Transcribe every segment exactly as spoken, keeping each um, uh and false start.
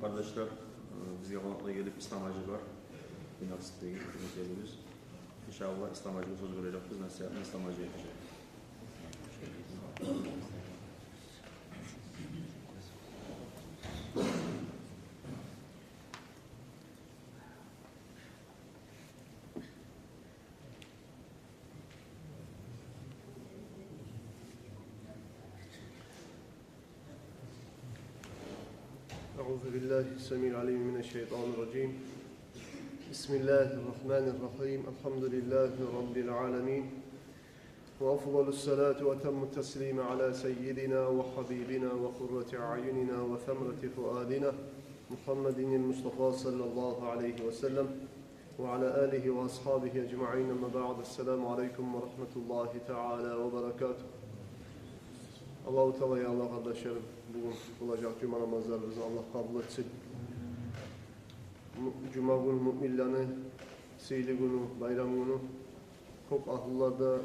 Къардашлар, э, бизге къонакъ гелип Ислам-гьажи бар. Бинасипдеги къызматыбыз. Иншааллагь, Ислам-гьажиге сёз бережекбиз, насигьатны Ислам-гьажи этежек. أعوذ بالله السميع العليم من الشيطان الرجيم. بسم الله الرحمن الرحيم. الحمد لله رب العالمين. وأفضل الصلاة وأتم التسليم على سيدنا وحبيبنا وقرة أعيننا وثمرة فؤادنا محمد المصطفى صلى الله عليه وسلم وعلى آله وأصحابه أجمعين. أما بعد. السلام عليكم ورحمة الله تعالى وبركاته. Аллагьу Таала, я Аллагь, къардашларым, бугюн къылажакъ жума намазларыбызны Аллагь къабул этсин. Му-, жума гюн муъминлени сыйлы гюню, байрам гюню. Кёп агьлулар да,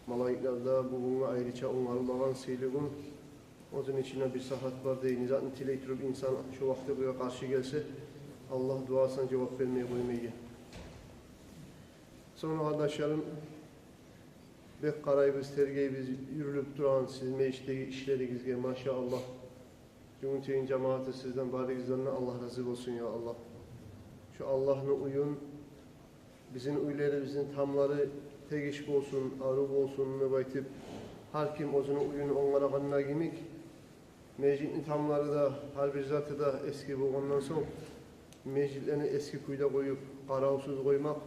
малайиклер де бугюнге айрыча онгарылагъан сыйлы гюн. Оьзюню ичинде бир сагьат бар дей, не затны тилей туруп инсан шо вакътиге къаршы гелсе, Аллагь дуасына жавап бермей къоймайгъан. Сонг, къардашларым, бек къарайбыз, тергейбиз юрюлюп турагъан сизин межитдеги ишлеригизге, машааллагь. Жюнгютейни жамааты, сизден барыгъыздан да Аллагь рази болсун, я Аллагь. Шо Аллагьны уьюн, бизин уьйлерибизни тамлары тегиш болсун, арив болсун деп айтып, гьар ким оьзюню уьюн онгарагъанда йимик, межитни тамлары да, гьар бир заты да эски болгъандан сонг, межитлени эски кюйде къоюп, къаравсуз къоймакъ,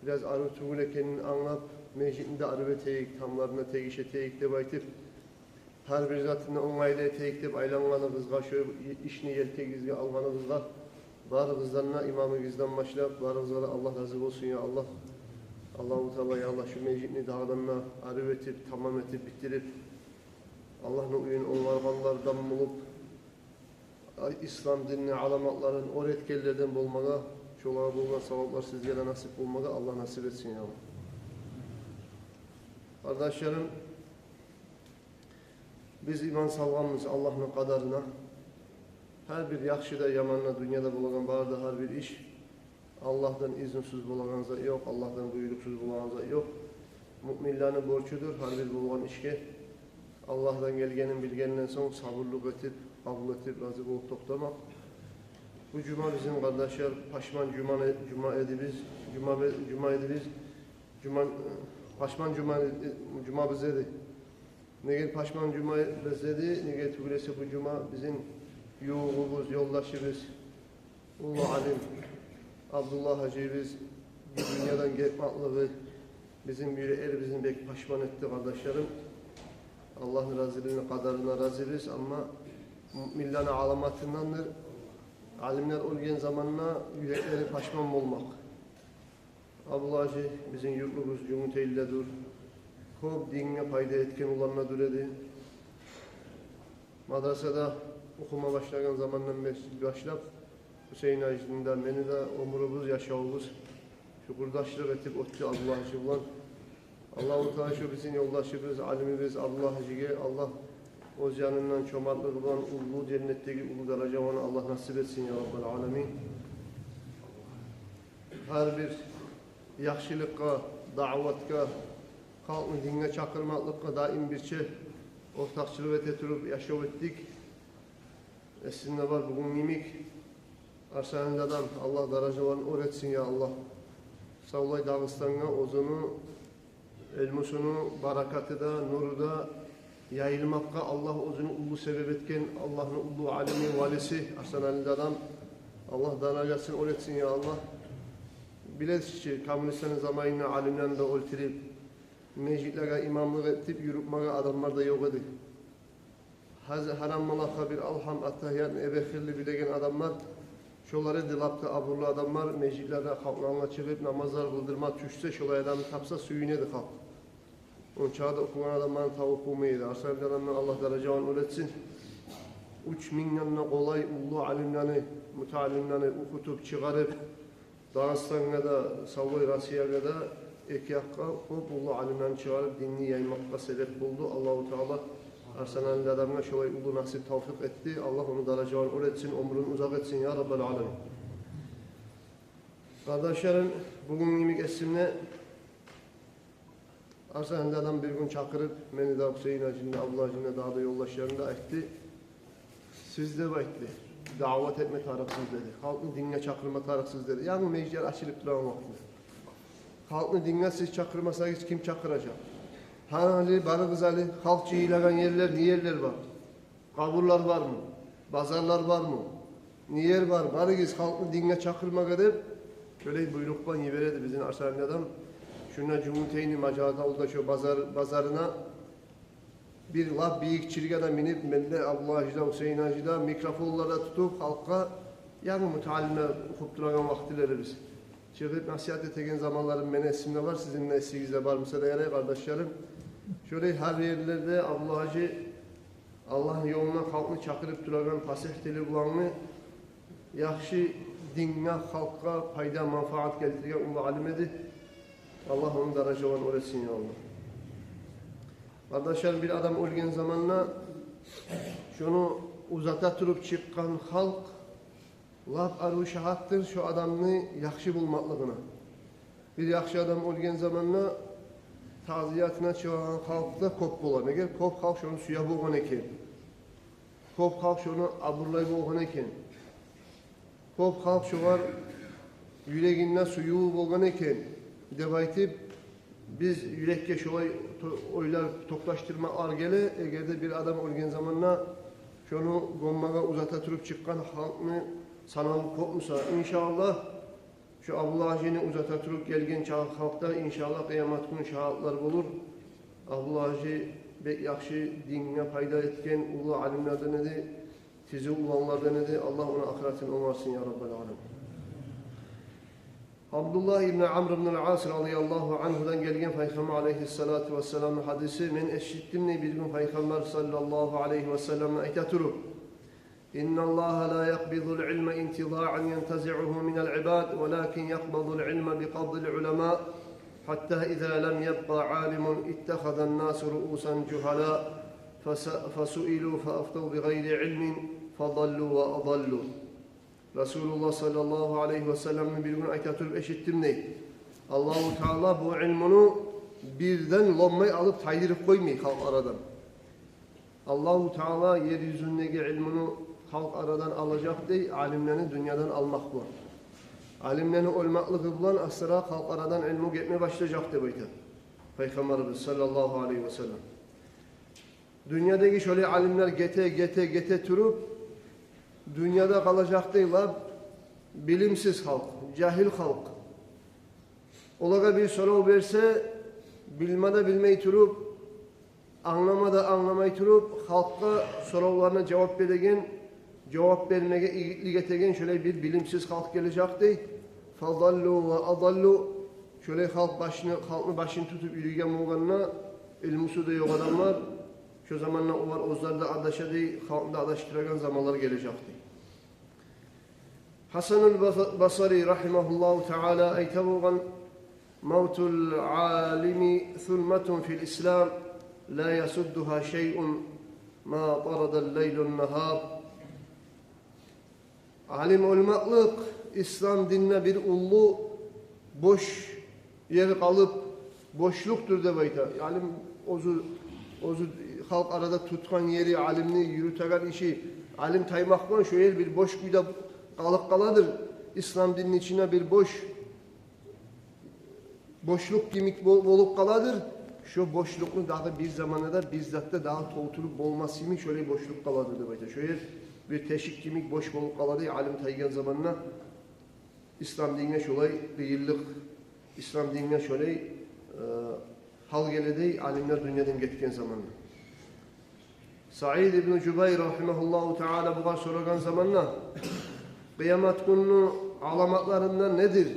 бираз арив тюгюл экенин англап, межитни де арив этейик, тамларын да тегиш этейик деп айтып, гьар бир затын да онгайлы этейик деп айлангъаныгъызгъа, шо ишни елкегизге алгъаныгъызгъа, барыгъыздан да, имамыгъыздан башлап, барыгъызгъа да Аллагь рази болсун, я Аллагь. Аллагьу Таала, я Аллагь, шо межитни дагъыдан да арив этип, тамам этип, битирип, Аллагьны уьюн онгаргъанлардан болуп, ислам динни аламатларын оьр этгенлерден болмагъа, шолагъа болгъан саваплар сизге де насип болмагъа Аллагь насип этсин, я Аллагь. Къардашларым, биз иман салгъанбыз Аллагьны къадарына. Гьар бир яхшы да, яман да, дюньяда болагъан бары да гьар бир иш Аллагьдан изнусуз болагъан зат ёкъ, Аллагьдан буйрукъсуз болагъан зат ёкъ. Муъминлени борчудур гьар бир болгъан ишге Аллагьдан гелгенин билгенден сонг сабурлукъ этип, къабул этип, рази болуп токътамакъ. Бу жума бизин, къардашлар, пашман жума, жума эди биз, жума бе-, жума эди биз, жума, пашман жума, жума биз эди. Неге пашман жума биз эди? Неге тюгюл эсе бу жума бизин ювугъубуз, ёлдашыбыз, уллу алим Абдуллагь-гьажибиз бу дюньядан гетмеклиги бизин юреклерибизни бек пашман этди, къардашларым. Аллагьны разилигини къадарына разибиз, амма муъминлени аламатындандыр алимлер оьлген заманда юреклери пашман болмакъ. Абдуллагь-гьажи бизин юртлубуз, жюнгютейлидедир. Кёп динге пайда этген уланладыр эди. Мадрасада охума башлагъан замандан бери башлап, Гьусейн-гьажини де, мени де оьмюрюбюз, яшавубуз шу къурдашлыкъ этип оьтдю Абдуллагь-гьажи булан. Аллагьу Таала шу бизин ёлдашыбыз, алимибиз Абдуллагь-гьажиге Аллагь оьз янындан чомартлыгъы булан уллу женнетдеги уллу даража, ону Аллагь насип этсин, я Раббал аламин. Гьар бир яхшылыкъгъа, даъватгъа, халкъны динге чакъырмакълыкъгъа даим бирче ортакъчылыкъ эте туруп яшав этдик. Эсинде бар бугюн йимик. Арсанали дадам, Аллагь даражаларын оьр этсин, я Аллагь. Савлай Дагъыстангъа оьзюню илмусуну баракаты да, нуру да яйылмакъгъа Аллагь оьзюню уллу себеп этген, Аллагьны уллу алими, валиси Арсанали дадам. Аллагь даражасын оьр этсин, я Аллагь. Билесиз чи, коммунистлени заманында алимлени де оьлтюрюп, межитлеге имамлыкъ этип юрютмеге адамлар да ёкъ эди. Гьазир гьарам малакъгъа бир алгьам, аттагьиятны эбехирли билеген адамлар, шолар эди лап да абурлу адамлар, межитлерде халкъны алдына чыгъып намазлар къылдырма тюшсе, шолай адамны тапса, сююне эди халкъ. Онча да охугъан адамланы табып болмай эди. Арсанали дадамны Аллагь даражасын оьр этсин. Уьч мингден де къолай уллу алимлени, мутаалимлени охутуп чыгъарып, Дагъыстангъа да, савлай Россиягъа да, эки якъгъа кёп уллу алимлени чыгъарып, динни яймакъгъа себеп болду. Аллагьу Таала Арсанали адамгъа шолай уллу насип, тавфикъ этди. Аллагь ону даражаларын оьр этсин, оьмюрюн узакъ этсин, я Раббал аламин. Къардашларым, бугюн йимик эсимде, Арсанали адам бир гюн чакъырып, мени де, Гьусейн-гьажини де, Абдуллагь-гьажини де, дагъы да ёлдашларын да айтды. Сиз, деп айтды, даъват этме тарыкъсыз, деди. Халкъны динге чакъырма тарыкъсыз, деди. Янгы межитлер ачылып турагъан вакътиде. Халкъны динге сиз чакъырмасагъыз, ким чакъыражакъ? Гьали барыгъыз, гьали халкъ жыйылагъан ерлер, не ерлер бар? Къабурлар бармы? Базарлар бармы? Не ер бар? Барыгъыз халкъны динге чакъырмагъа, деп, шолай буйрукъ булан йибереди бизин Арсанали адам. Шунда Жюнгютейни Мажагьат авулда шо базар, базарына бир лап бийик чирге де минип, мен де, Абдуллагь-гьажи де, Гьусейн-гьажи де, микрофонлар да тутуп, халкъгъа янгы муталимлер охуп турагъан вакътилерибиз. Чыгъып насигьат этеген заманларым мени эсимде бар, сизин де эсигизде бар буса да ярай, къардашларым. Шолай гьар ерлерде Абдуллагь-гьажи Аллагьны ёлуна халкъны чакъырып турагъан, фасигь тили булангъы, яхшы динге, халкъгъа пайда, манфаат гелтирген уллу алим эди. Аллагь ону даражаларын оьр этсин, я Аллагь. Къардашлар, бир адам оьлген заманда шону узата туруп чыкъгъан халкъ лап арив шагьатдыр шо адамны яхшы болмакълыгъына. Бир яхшы адам оьлген заманда тагъзиятына чыгъагъан халкъ да кёп бола. Неге? Кёп халкъ шону сюе болгъан экен. Кёп халкъ шону абурлай болгъан экен. Кёп халкъ шогъар юрегинде сюювю болгъан экен, деп айтып, биз юрекге шолай то-, ойлар токъташдырмакълар геле. Эгер де бир адам оьлген заманда шону гёммеге узата туруп чыкъгъан халкъны санаву кёп буса, иншааллагь, шо Абдуллагь-гьажини узата туруп гелген чакъы халкъ да, иншааллагь, къыямат гюн шагьатлар болур. Абдуллагь-гьажи бек яхшы динге пайда этген уллу алимлерден эди, тизив уланлардан эди. Аллагь ону ахыратын онгарсын, я Раббал аламин. Абдуллагь ибн Амр ибн ал-Ас радияллагьу ангьудан гелген Пайхаммар алайгьиссалату вассаламны гьадиси: «Мен эшитдим, – дей, – бир гюн Пайхаммар саллаллагьу алайгьи вассаламны айта туруп: إن الله لا يقبض العلم انتزاعا ينتزعه من العباد، ولكن يقبض العلم بقبض العلماء، حتى إذا لم يبق عالم اتخذ الناس رؤوسا جهلاء، فس-، فسئلوا فأفتوا بغير علم، فضلوا وأضلوا». Расулуллагь саллаллагьу алайгьи вассаламны бир гюн айта туруп эшитдим, – дей. Аллагьу Таала бу илмуну бирден ломмай алып тайдырып къоймай халкъ арадан. Аллагьу Таала ер юзюндеги илмуну халкъ арадан алажакъ, – дей, – алимлени дюньядан алмакъ булан. Алимлени оьлмеклиги булан асыра халкъ арадан илму гетме башлажакъ, деп айта Пайхаммарыбыз саллаллагьу алайгьи вассалам. Дюньядагъы шолай алимлер гете, гете, гете туруп, дюньяда къалажакъ, – дей, – лап билимсиз халкъ, жагьил халкъ. Олагъа бир сорав берсе, билме де билмей туруп, англама да англамай туруп, халкъгъа, соравларына жавап береген, жавап бермеге игитлик этеген шолай бир билимсиз халкъ гележек, – дей. «Фадаллу ва адаллу». Шолай халкъ башыны, халкъны башын тутуп юрюйген болгъанда, илмусу да ёкъ адамлар, шо заманда олар оьзлер де адаша, – дей, – халкъны да адашдырагъан заманлар гележек, – дей. Гьасанул Бас-, Басри рагьимагьуллагьу таала айта болгъан: «موت العالم ظلمة في الإسلام لا يسدها شيء ما طرد الليل النهار». Алим оьлмеклик ислам динде бир уллу бош ер къалып, бошлукъдур, деп айта. Алим оьзю, оьзю халкъ арада тутгъан ери, алимни юрютеген иши, алим таймакъ булан шо ер бир бош кюйде къалып къаладыр. Ислам динни ичинде бир бош, бошлукъ кимик бол-, болуп къаладыр. Шо бошлукъну дагъы бир заманда да бир зат да дагъы толтуруп болмас кимик шолай бошлукъ къаладыр, деп айта. Шо ер бир тешик кимик бош болуп къаладыр алим тайгъан заманда. Ислам динге шолай къыйынлыкъ, ислам динге шолай, э, гьал геле, дей, алимлер дюньядан гетген заманда. Саид ибн Жубайр рагьимагьуллагьу таала бугъар сорагъан заманда: «Къыямат гюнню аламатларындан недир?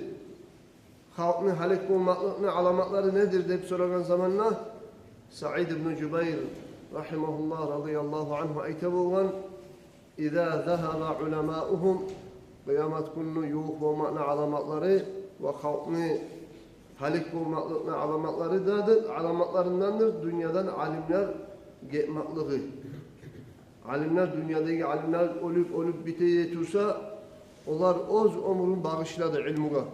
Халкъны гьалек болмакълыкъны аламатлары недир?» – деп сорагъан заманда, Саид ибн Жубайр рагьимагьуллагь, радияллагьу ангьу, айта болгъан: «إذا ذهب علماؤهم». Къыямат гюнню ювукъ болмакъны аламатлары ва халкъны гьалек болмакълыкъны аламатлары да, аламатларындандыр дюньядан алимлер гетмеклиги. Алимлер, дюньядагъы алимлер оьлюп, оьлюп бите де турса, олар оьз оьмюрюн багъышлады илмугъа.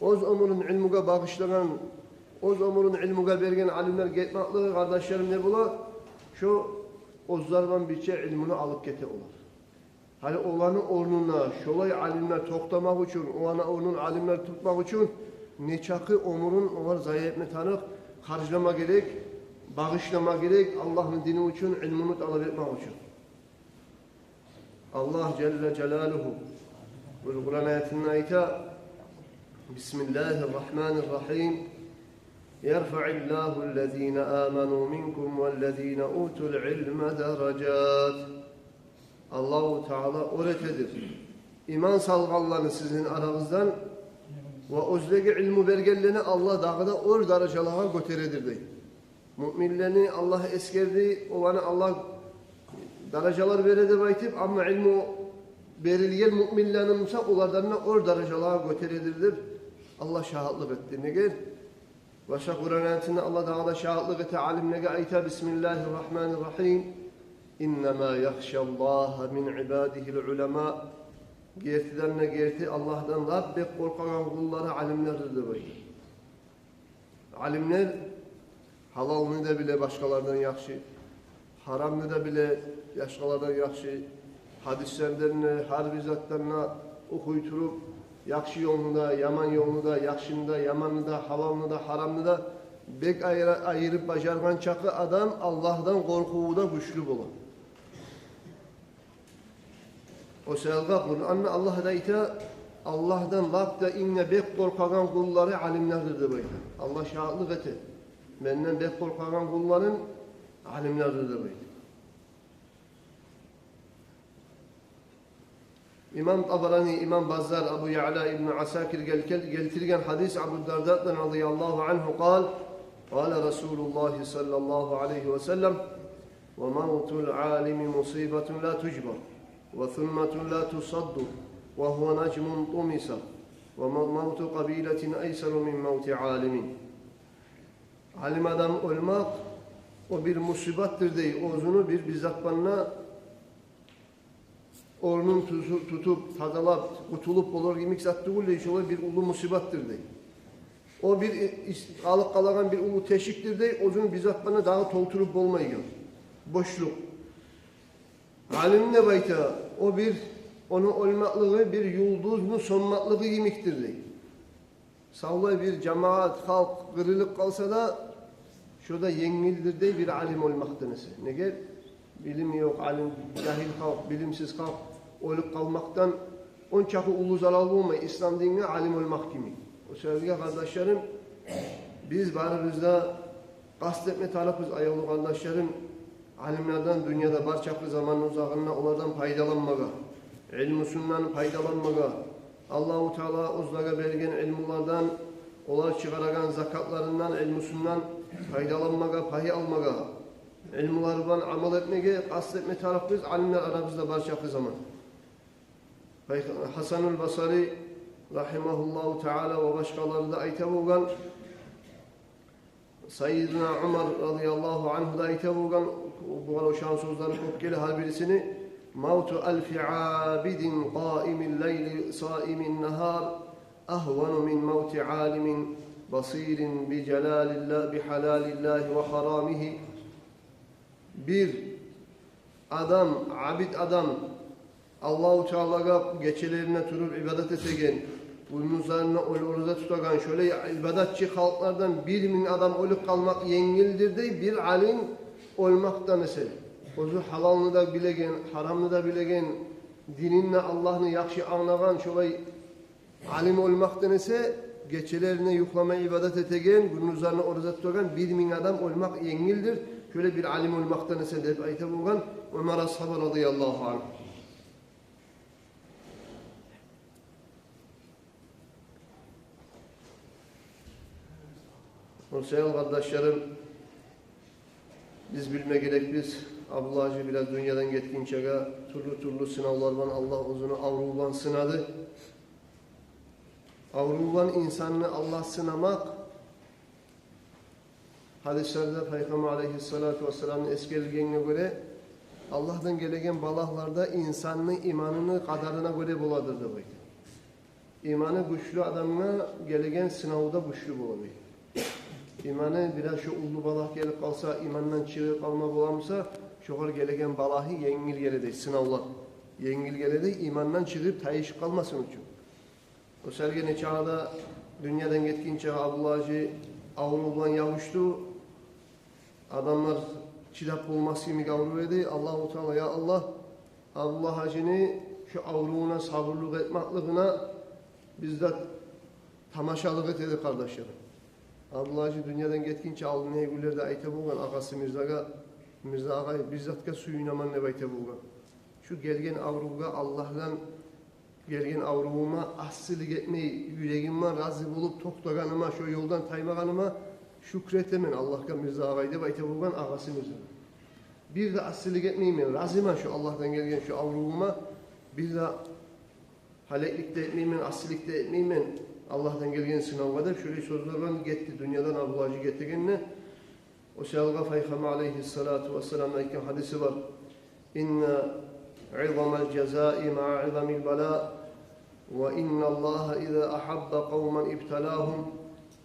Оьз оьмюрюн илмугъа багъышлагъан, оьз оьмюрюн илмугъа берген алимлер гетмеклиги, къардашларым, не бола? Шо оьзлер булан бирче илмуну алып гете олар. Гьали оланы орнуна шолай алимлер токътамакъ учун, оланы орнун алимлер тутмакъ учун нечакъы оьмюрюн олар зая этме тарыкъ, харжлама герек, багъышлама герек Аллагьны дини учун, илмуну талап этмек учун. Аллагь жалла жалалугьу бир Къуран аятында айта: «Бисмиллагьи ррагьмани ррагьим. Ярфаъи ллагьу ллазина аману минкум валлазина утул илма даражат». Аллагьу Таала оьр этедир иман салгъанланы сизин арагъыздан, ва оьзлеге илму бергенлени Аллагь дагъы да оьр даражалагъа гётередир, дей. Муъминлени Аллагь эсгерди, оланы Аллагь даражалар бере деп айтып, амма илму берилген муъминлени буса, олардан да оьр даражалагъа гётередир деп Аллагь шагьатлыкъ этди. Неге? Башгъа Къуран аятында Аллагь дагъы да шагьатлыкъ эте, алимлеге айта: «Бисмиллагьи ррагьмани ррагьим. Иннама яхшаллагьа мин ибадигьил улама». Гертиден де герти, Аллагьдан лап бек къоркъагъан къуллары алимлердир деп айта. Алимлер гьалалны да биле башгъалардан яхшы, гьарамны да биле башгъалардан яхшы, гьадислерден де, гьар бир затдан да охуй туруп, яхшы ёлну да, яман ёлну да, яхшыны да, яманны да, гьалалны да, гьарамны да бек айыра-, айырып бажаргъан чакъы адам Аллагьдан къоркъуву да гючлю бола. О саялгъа Къуранда Аллагь да айта: «Аллагьдан лап да инг де бек къоркъагъан къуллары алимлердир», – деп айта. Аллагь шагьатлыкъ эте: «Менден бек къоркъагъан къулларым алимлердир», – деп айта. Имам Табарани, имам Баззар, Абу Яъла ибн Асакир гел-, гел-, гелтирген гьадис Абу Дардадан, радияллагьу ангьу, къал: «Къала Расулуллагьи саллаллагьу алайгьи ва саллам: Ва мавтул алими мусибатун ла тужбар, ва сумматун ла тусадду, ва гьува нажмун тумиса, ва ма-, мавту къабилатин айсару мин мавти алимин». Алим адам оьлмек, о бир мусибатдыр дей, оьзюню бир, бир зат булан да орнун тузу-, тутуп, тазалап, къутулуп болар йимик зат тюгюл дей, шолай бир уллу мусибатдыр дей. О бир ис-, къалып къалагъан бир уллу тешикдир дей, оьзюн бир зат булан дагъы толтуруп болмайгъан бошлукъ. Алим деп айта, о бир, ону оьлмеклиги бир юлдузну сёнмеклиги йимикдир дей. Савлай бир жамагьат, халкъ къырылып къалса да, шо да енгилдир дей бир алим оьлмекден эсе. Неге? Билими ёкъ алим, жагьил халкъ, билимсиз халкъ оьлюп къалмакъдан ончакъы уллу зарал болмай ислам динге алим оьлмек йимик. О саялгъа, къардашларым, биз барыбыз да къаст этме тарыкъбыз, аявлу къардашларым, алимлерден, дюньяда бар чакъы заманны узагъында олардан пайдаланмагъа, илмусундан пайдаланмагъа, Аллагьу Таала оьзлеге берген илмулардан, олар чыгъарагъан закатларындан, илмусундан пайдаланмагъа, пай алмагъа, илмулар булан амал этмеге къаст этме тарыкъбыз, алимлер арабызда бар чакъы заман. Гьасанул Басари, рагьимагьуллагьу таала, ва башгъалары да айта болгъан, Сайидуна Умар, радияллагьу ангьу, да айта болгъан, бугъар ошагъан сёзлери кёп геле гьар бирисини: «Мавту алфи абидин къаимил лайли саимин нагьар агьвану мин мавти алимин басирин би жалалилла-, би гьалалиллагьи ва гьарамигьи». Бир адам, абид адам, Аллагьу Таалагъа гечелерине туруп ибадат этеген, гюндюзлерине ол-, ораза тутагъан, шолай ибадатчы халкълардан бир минг адам оьлюп къалмакъ енгилдир дей бир алим оьлмекден эсе. Оьзю гьалалны да билеген, гьарамны да билеген, динин де, Аллагьны яхшы англагъан, шолай алим оьлмекден эсе, гечелерине юхламай ибадат этеген, гюндюзлерине ораза тутагъан бир минг адам оьлмек енгилдир шолай бир алим оьлмекден эсе, деп айта болгъан Умар асгьаба, радияллагьу ангьу. О саялы, къардашларым, биз билме герекбиз, Абдулла гьажи бираз дюньядан гетгинчеге тюрлю-тюрлю сынавлар булан Аллагь оьзюню аврув булан сынады. Аврув булан инсанны Аллагь сынамакъ, Гьадислерде Пайхаммар алайгьиссалату вассаламны эсгерилгенине гёре, Аллагьдан гелеген балагьлар да инсанны иманыны къадарына гёре боладыр деп айта. Иманы гючлю адамгъа гелеген сынав да гючлю бола дей. Иманы бираз шо уллу балагь гелип къалса, имандан чыгъып къалма боламыса, шогъар гелеген балагьы енгил геле дей, сынавлар. Енгил геле дей, имандан чыгъып тайышып къалмасын учун. О саялы нечакъы да дюньядан гетгинче Абдулла-гьажи аврув булан ябушду. Адамлар чыдап болмас йимик аврув эди. Аллагьу Таала, я Аллагь, Абдулла-гьажини шо аврувуна сабурлукъ этмеклигине биз де тамашалыкъ эте эдик, къардашларым. Абдулла-гьажи дюньядан гетгинче алдынгъы гюнлерде айта болгъан агъасы Мирзагъа: «Мирза агъай, бир затгъа сююнемен», – деп айта болгъан. «Шо гелген аврувгъа, Аллагьдан гелген аврувума асилик этмей, юрегимден рази болуп токътагъаныма, шо ёлдан таймагъаныма шюкюр этемен Аллагьгъа, Мирза агъай», – деп айта болгъан агъасы Мирзагъа. «Бир де асилик этмеймен, разимен шо Аллагьдан гелген шо аврувума, бир де гьалеклик де этмеймен, асилик де этмеймен Аллагьдан гелген сынавгъа», – деп, шолай сёзлер булан гетди дюньядан Абдулла-гьажи гетегенде. О саялы Пайхаммар алайгьиссалату вассаламны айтгъан гьадиси бар: «Инна изамал жазаи маа изамил балаъ, ва инналлагьа иза агьабба къавман ибталагьум,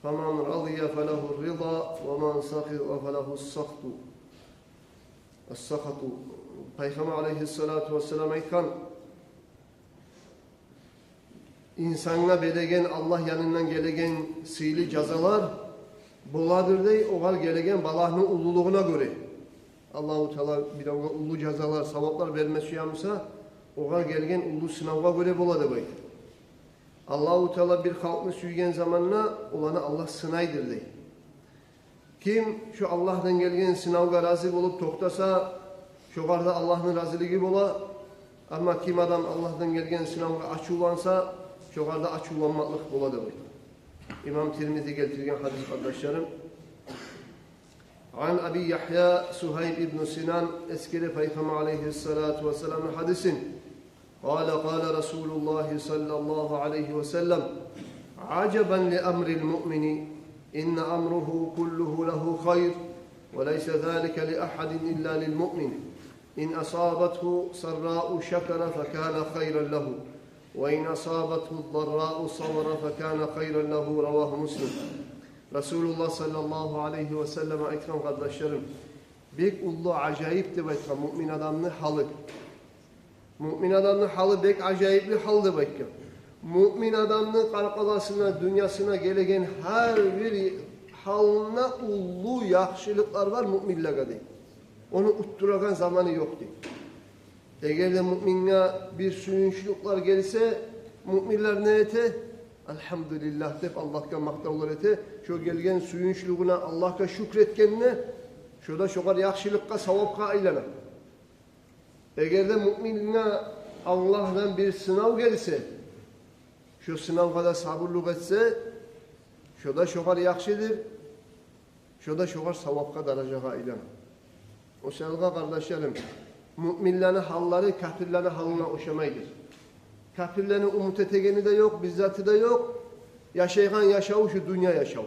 фаман разия фалагьур риза, ва ман сахита фалагьус сахту». Ас-сахату. Пайхаммар алайгьиссалату вассалам айтгъан: «Инсангъа береген Аллагь янындан гелеген сыйлы жазалар боладыр дей, огъар гелеген балагьны уллулугъуна гёре». Аллагьу Таала биревге уллу жазалар, саваплар берме сюе буса, огъар гелген уллу сынавгъа гёре бола деп айта. Аллагьу Таала бир халкъны сюйген заманда оланы Аллагь сынайдыр дей. Ким шо Аллагьдан гелген сынавгъа рази болуп токътаса, шогъар да Аллагьны разилиги бола. Амма ким адам Аллагьдан гелген сынавгъа ачувланса, шогъар да ачувланмакълыкъ бола деп айта. Имам Тирмизи гелтирген гьадис, къардашларым. Ан Аби Ягья Сугьайб ибну Синан эсгере Пайхаммар алайгьиссалату вассаламны гьадисин. قال، قال رسول الله صلى الله عليه وسلم: عجبا لأمر المؤمن، إن أمره كله له خير، وليس ذلك لأحد إلا للمؤمن، إن أصابته سراء شكر فكان خيرا له، وإن أصابته ضراء صبر فكان خيرا له. رواه مسلم. Расулуллагь саллаллагьу алайгьи ва саллам айтгъан, къардашларым, бек уллу ажайып деп айтгъан муъмин адамны гьалы. Муъмин адамны гьалы бек ажайыплы гьал деп айтгъан. Муъмин адамны къаркъарасына, дюньясына гелеген гьар бир гьалына уллу яхшылыкълар бар муъминлеге дей. Ону утдурагъан заманы ёкъ дей. Эгер де муъминге бир сююнчлюклер гелсе, муъминлер не эте? «Альгьамдулиллагь» деп, Аллагьгъа макътавлар эте. Шо гелген сююнчлюгюне Аллагьгъа шюкюр этгенде, шо да шогъар яхшылыкъгъа, савапгъа айлана. Эгер де муъминге Аллагьдан бир сынав гелсе, шо сынавгъа да сабурлукъ этсе, шо да шогъар яхшыдыр, шо да шогъар савапгъа, даражагъа айлана. О саялы, къардашларым, муъминлени гьаллары капирлени гьалына ошамайдыр. Капирлени умут этегени де ёкъ, бир заты да ёкъ. Яшайгъан яшаву шу дюнья яшав.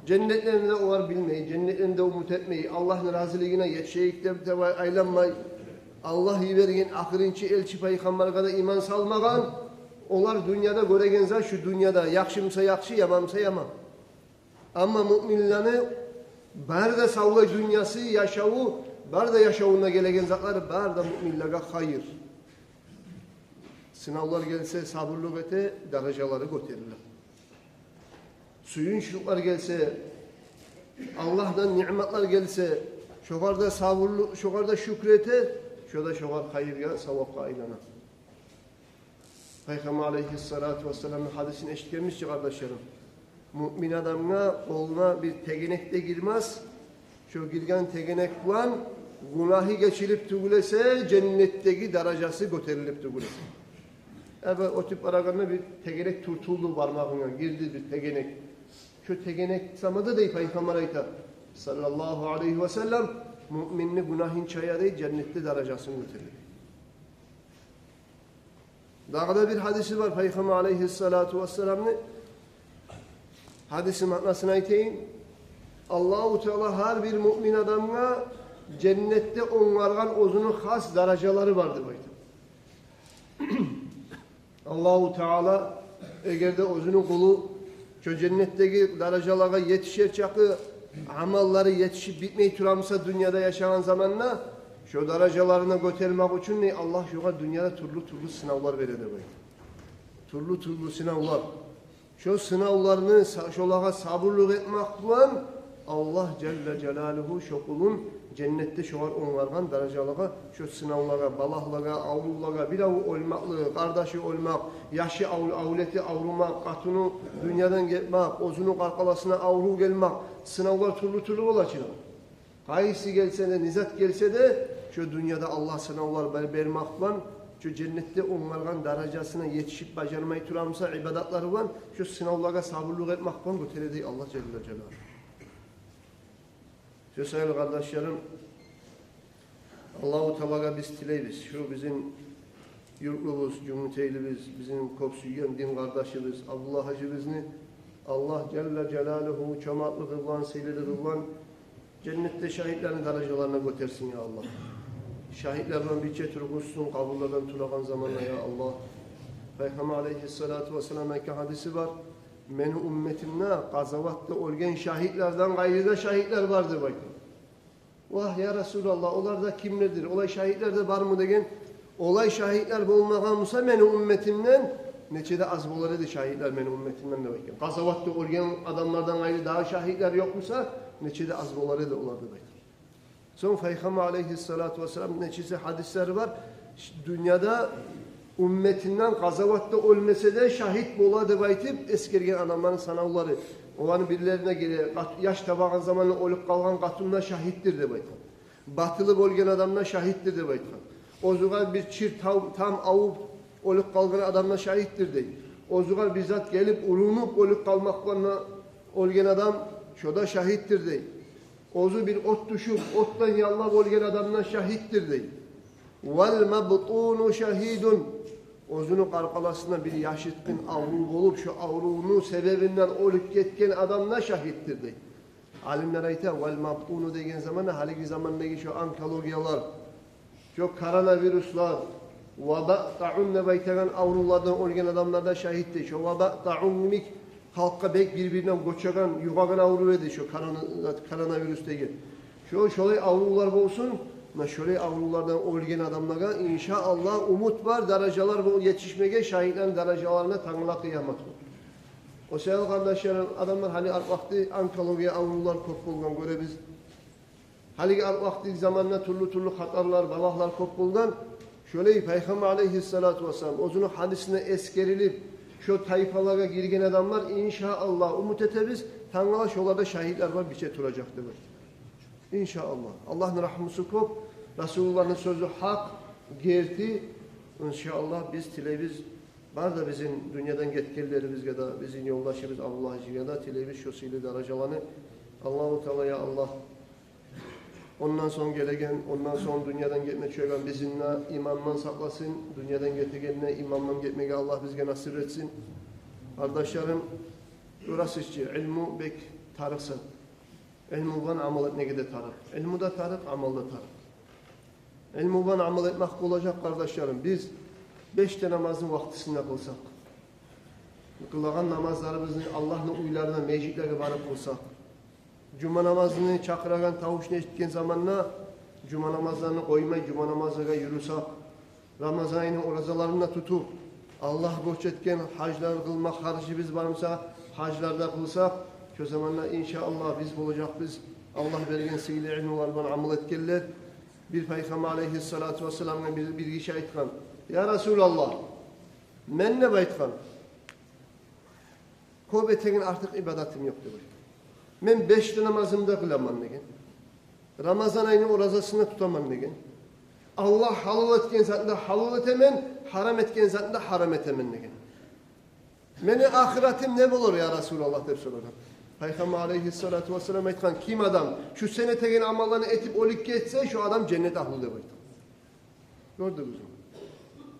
Женнетлени де олар билмей, женнетлени де умут этмей, Аллагьны разилигине етишейик деп де айланмай. Аллагь йиберген ахырынчы элчи пайхаммаргъа да иман салмагъан. Олар дюньяда гёреген зат шу дюньяда, яхшы буса яхшы, яман буса яман. Амма муъминлени бары да савлай дюньясы, яшаву, бары да яшавунда гелеген затлары бары да муъминлеге хайыр. Сынавлар гелсе, сабурлукъ эте, даражалары гётериле. Сююнчлюклер гелсе, Аллагьдан ниъматлар гелсе, шогъар да сабурлукъ, шогъар да шюкюр эте, шо да шогъар хайыргъа, савапгъа айлана. Пайхаммар алайгьиссалату вассаламны гьадисин эшитгенбиз чи, къардашларым. Муъмин адамгъа къолуна бир тегенек де гирмес, шо гирген тегенек булан гюнагьы гечилип тюгюл эсе, женнетдеги даражасы гётерилип тюгюл эсе. Эбе, оьтюп барагъанда бир тегенек тюртюлдю бармагъынга, гирди бир тегенек. Шо тегенек сама да, дей, Пайхаммар айта, саллаллагьу алайгьи ва саллам, муъминни гюнагьын чая, дей, женнетде даражасын гётере. Дагъы да бир гьадиси бар Пайхаммар алайгьиссалату вассаламны. Гьадисни маънасын айтайым. Аллагьу Таала гьар бир муъмин адамгъа женнетде онгаргъан оьзюню хас даражалары бар деп айта. Аллагьу Таала, эгер де оьзюню къулу шо женнетдеги даражалагъа етишер чакъы амаллары етишип битмей турамса дюньяда яшагъан заманда, шо даражаларына гётермек учун не Аллагь шогъар дюньяда тюрлю-тюрлю сынавлар бере деп айта. Тюрлю-тюрлю сынавлар. Шо сынавларыны са-, шолагъа сабурлукъ этмек булан Аллагь жалла жалалугьу шо къулун женнетде шогъар онгаргъан даражалагъа, шо сынавлагъа, балагьлагъа, аврувлагъа, бирев оьлмеклиги, къардашы оьлмек, яшы, ав-, авлети аврумакъ, къатыны дюньядан гетмек, оьзюню къаркъарасына аврув гелмек, сынавлар тюрлю-тюрлю бола чы. Къайсы гелсе де, не зат гелсе де, шо дюньяда Аллагь сынавлар бер-, бермек булан, шо женнетде онгаргъан даражасына етишип бажармай турамса ибадатлары булан, шо сынавлагъа сабурлукъ этмек булан гётере дей Аллагь жалла жалалугьу. Шо саялы, къардашларым, Аллагьу Таалагъа биз тилейбиз, шо бизин юртлубуз, жумутейлибиз, бизин кёп сюйген дин къардашыбыз Абдуллагь гьажибизни Аллагь жалла жалалугьу чомартлыгъы булан, сыйлылыгъы булан женнетде шагьитлени даражаларына гётерсин, я Аллагь. Шагьитлер булан бирче тургъузсун къабурлардан турагъан заманда, я Аллагь. Пайхаммар алейгьиссалату вассалам айтгъан гьадиси бар: «Мени умметимде къазаватда оьлген шагьитлерден къайры да шагьитлер бар», — деп айтгъан. «Вагь, я Расулаллагь, олар да кимлердир? Олай шагьитлер де бармы?» — деген. «Олай шагьитлер болмагъан буса мени умметимден, нече де аз болар эди шагьитлер мени умметимден», — деп айтгъан. «Къазаватда оьлген адамлардан къайры дагъы шагьитлер ёкъ буса, нече де аз болар эди олар», — деп айтгъан. Сонг Пайхаммар алейгьиссалату вассалам нечесе гьадислери бар, дюньяда умметинден къазаватда оьлмесе де шагьит бола деп айтып эсгерген адамланы санавлары. Оланы бирлерине геле, къат-, яш табагъан заманда оьлюп къалгъан къатын да шагьитдир деп айтгъан. Батылып оьлген адам да шагьитдир деп айтгъан. Оьзюгер бир чыр тав-, там авуп оьлюп къалгъан адам да шагьитдир дей. Оьзюгер бир зат гелип, урунуп оьлюп къалмакъ булан оьлген адам, шо да шагьитдир дей. Оьзю бир от тюшюп, отдан яллап оьлген адам да шагьитдир дей. «Вал мабтуну шагьидун». Оьзюню къаркъарасына бир яшыртгъын аврув болуп, шо аврувну себебинден оьлюп гетген адам да шагьитдир дей. Алимлер айта, «вал мабтуну» деген заманда, гьалиги замандагъы шо онкологиялар, шо коронавируслар, ваба, таун деп айтагъан аврувлардан оьлген адамлар да шагьит дей. Шо ваба, таун йимик халкъгъа бек бир-биринден гёчеген, югъагъан аврув эди шо корона-, коронавирус деген. Шо, шолай аврувлар болсун, муна шолай аврувлардан оьлген адамлагъа, иншааллагь, умут бар даражалар бу етишмеге шагьитлени даражаларына тангала къыямат гюн. О саялы, къардашларым, адамлар, гьали арт вакъти онкология аврувлар кёп болгъан гёребиз. Гьалиги арт вакъти заманда тюрлю-тюрлю хатарлар, балагьлар кёп болгъан. Шолай Пайхаммар алейгьиссалату вассалам оьзюню гьадисинде эсгерилип, шо тайпалагъа гирген адамлар, иншааллагь, умут этебиз, тангала шоларда шагьитлер бар, бирче туражакъ деп айта. Иншааллагь. Аллагьны рагьмусу кёп, Расулуллагьны сёзю гьакъ, герти. Иншааллагь, биз тилейбиз, бары да бизин дюньядан гетгенлерибизге де, бизин ёлдашыбыз Абдуллагь гьажиге де тилейбиз шо сыйлы даражаланы Аллагьу Таала, я Аллагь. Ондан сонг гелеген, ондан сонг дюньядан гетме тюшеген бизин де имандан сакъласын, дюньядан гетегенин де имандан гетмеге Аллагь бизге насип этсин. Къардашларым, гёресиз чи, илму бек тарыкъ зат. Илму булан амал этмеге де тарыкъ. Илму да тарыкъ, амал да тарыкъ. Илму булан амал этмек болажакъ, къардашларым, биз беш де намазны вакътисинде къылсакъ, къылагъан намазларыбызны Аллагьны уьйлерине, межитлеге барып къылсакъ, жума намазны чакъырагъан тавушну эшитген заманда жума намазланы къоймай, жума намазлагъа юрюсек, Рамазан айны оразаларын да тутуп, Аллагь борч этген гьажлар къылмакъ харжыбыз бар буса, гьажлар да къылсакъ, шо заманда, иншааллагь, биз болажакъбыз Аллагь берген сыйлы илмулар булан амал этгенлер. Бир Пайхаммар алейгьиссалату вассаламгъа бир, бир гиши айтгъан: «Я Расулаллагь, мен, — деп айтгъан, — кёп этеген артыкъ ибадатым ёкъ, — деп айтгъан. — Мен беш де намазымны да къыламан, — деген. — Рамазан айны оразасын да тутаман, — деген. — Аллагь гьалал этген затны да гьалал этемен, гьарам этген затны да гьарам этемен, — деген. — Мени ахыратым не болур, я Расулаллагь?» — деп сорагъан. Пайхаммар алейгьиссалату вассалам айтгъан: «Ким адам шу сен этеген амалланы этип оьлюп гетсе, шу адам женнет агьлу», — деп айтгъан. Гёрдюгюзмю?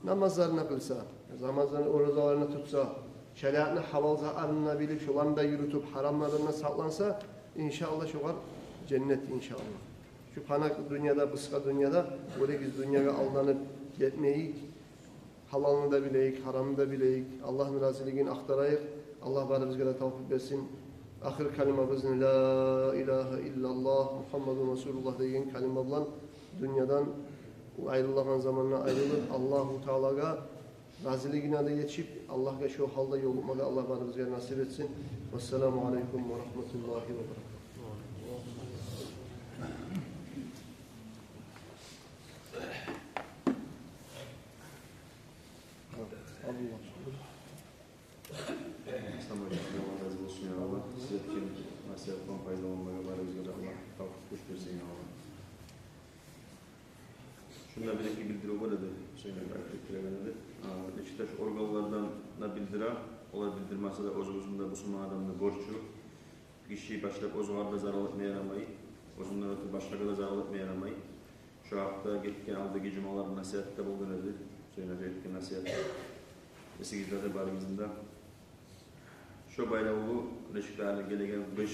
Намазларын да къылса, Рамазан оразаларын да тутса, шариатны гьалал-зарарын да билип, шоланы да юрютюп, гьарамлардан да сакъланса, Иншааллагь, шогъар женнет, иншааллагь. Шу панакъ дюньяда, къысгъа дюньяда, оьлегиз дюньягъа алданып гетмейик. Гьалалны да билейик, гьарамны да билейик. Аллагьны разилигин ахтарайыкъ. Аллагь барыбызгъа да тавфикъ берсин. Ахыр калимабызны «Ла илагьа иллаллагь, Мухаммадун расулуллагь» деген калима булан дюньядан айрылагъан заманда айрылып, Аллагьу Таалагъа разилигине де етишип, Аллагьгъа шо гьалда ёлукъмагъа Аллагь барыбызгъа насип этсин. Вассаламу алейкум ва рахматуллагьи ва баракатугь. Ассаламу алейкум. Аллагь рази болсун, я Аллагь. Сиз этген насигьатдан пайдаланмагъа барыбызгъа да Аллагь тавфикъ, гюч берсин, я Аллагь. Шунда бир-эки билдирив бар эди, шону айтып битиреген эдик. А, нечик де шу органлардан да билдире, олар билдирмесе де, оьзюбюзню де, бусурман адамны борчу. Гиши башлап оьзюне де зарал этме ярамай, оьзюнден оьтюп башгъагъа да зарал этме ярамай. Шо гьакъда гетген алдагъы жумаларда насигьат да болгъан эди, шону этген насигьат. Эсигизде де барыгъызны да. Шо байлавлу, нечик де гьали гелеген къыш,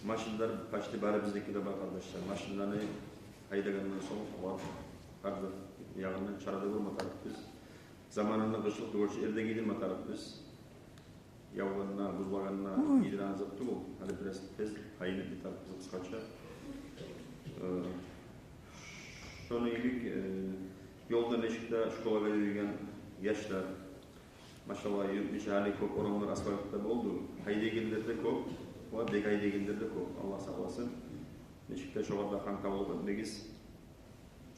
машинлер почти барыбызныки де бар, къардашлар. Машинлени гьайдагъандан сонг, олар гьар бир ягъындан чара да гёрме тарыкъбыз. Заманында къышлыкъ дюгюрче эрде гийдирме тарыкъбыз. Явгъанда, бузлагъанда гийдиреген зат тюгюл, гьали бираз тез гьайынып битер къысгъача. Э, шону йимик, э, ёлда нечик де школагъа юрюйген яшлар, машаллагь, юртну ичи гьали кёп орамлар асфальт да болду. Гьайдайгъанлар да кёп, ва бек гьайдайгъанлар да кёп. Аллагь сакъласын. Нечик де шогъар да хантавлукъ этмегиз,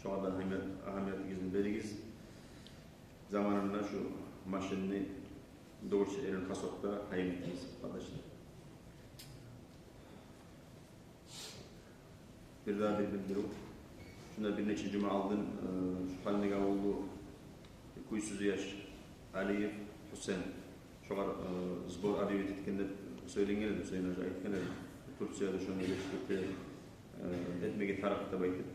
шогъар да агьамият-, агьамиятыгъызны беригиз. Заманында шу машинни дюгюрче эрин къасокъда гьайын этигиз, къардашлар. Бирдагъы бир билдирив. Шунда бир нече жума алдын, э, шу Халимбекавуллу кюйсюз яш Алиев Гьусен, шогъар, э, сбор объявить этген деп сёйленген эди, Гьусен гьажи айтгъан эди. Турцияда шону гечип, э, этмеге тарыкъ деп айтып,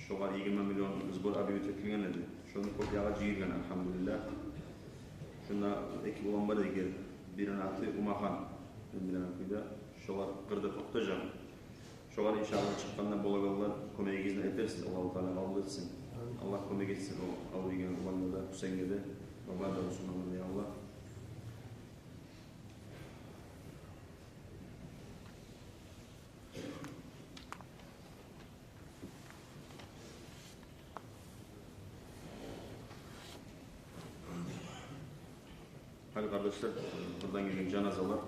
шогъар йигирма миллион сбор объявить этилген эди. Шону кёп ягъа жыйылгъан, альгьамдулиллагь. Шунда эки улан бар эди, бирини аты Умахан, мен билеген кюйде, шолар къырда токътажакъ. Шогъар, иншааллагь, чыкъгъанда болагъанлар кёмегигизни этерсиз, Аллагьу Таала къабул этсин. Амин. Аллагь кёмек этсин о авруйгъан улангъа да, Гьусенге де, ва бары да бусурманлагъа да, я Аллагь. Гьали, къардашлар, къырдан гелген жаназалар,